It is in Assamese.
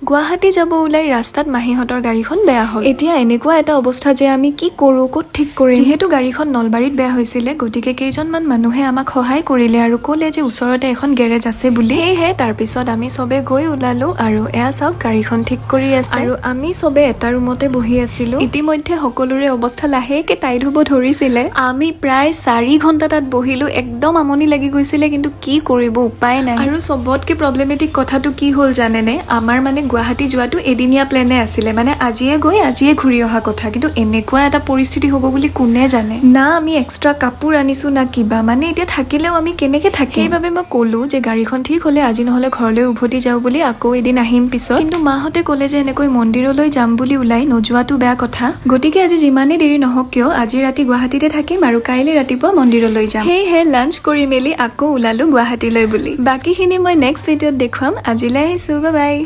গুৱাহাটী যাব ওলাই ৰাস্তাত মাহীহঁতৰ গাড়ীখন বেয়া হ'ল। এতিয়া এনেকুৱা এটা অৱস্থা যে আমি কি কৰোঁ, ক'ত ঠিক কৰিম? যিহেতু গাড়ীখন নলবাৰীত বেয়া হৈছিলে, গতিকে কেইজনমান মানুহে আমাক সহায় কৰিলে আৰু ক'লে যে ওচৰতে এখন গেৰেজ আছে বুলি। সেয়েহে তাৰপিছত আমি চবে গৈ ওলালো আৰু এয়া চাওক, গাড়ীখন ঠিক কৰি আছে আৰু আমি চবে এটা ৰুমতে বহি আছিলো। ইতিমধ্যে সকলোৰে অৱস্থা লাহেকে টাইট হ'ব ধৰিছিলে। আমি প্ৰায় 4 ঘণ্টা তাত বহিলো। একদম আমনি লাগি গৈছিলে, কিন্তু কি কৰিব, উপায় নাই। আৰু চবতকে প্ৰব্লেমেটিক কথাটো কি হ'ল জানেনে? আমাৰ মানে গুৱাহাটী যোৱাটো এদিনীয়া প্লেনে আছিলে, মানে আজিয়ে গৈ আজিয়ে ঘূৰি অহা কথা। কিন্তু এনেকুৱা এটা পৰিস্থিতি হ'ব বুলি কোনে জানে? না আমি এক্সট্ৰা কাপোৰ আনিছো, না কিবা। মানে এতিয়া থাকিলেও আমি কেনেকে থাকিম? সেইবাবে মই ক'লো যে গাড়ীখন ঠিক হ'লে আজি নহ'লে ঘৰলৈ উভতি যাওঁ বুলি, আকৌ এদিন আহিম পিছত। কিন্তু মাহঁতে ক'লে যে এনেকৈ মন্দিৰলৈ যাম বুলি ওলাই নোযোৱাটো বেয়া কথা। গতিকে আজি যিমানেই দেৰি নহওক কিয়, আজি ৰাতি গুৱাহাটীতে থাকিম আৰু কাইলৈ ৰাতিপুৱা মন্দিৰলৈ যাম। সেয়েহে লাঞ্চ কৰি মেলি আকৌ ওলালো গুৱাহাটীলৈ বুলি। বাকীখিনি মই নেক্সট ভিডিঅ'ত দেখুৱাম। আজিলৈ আহিছোঁ, বাই বাই।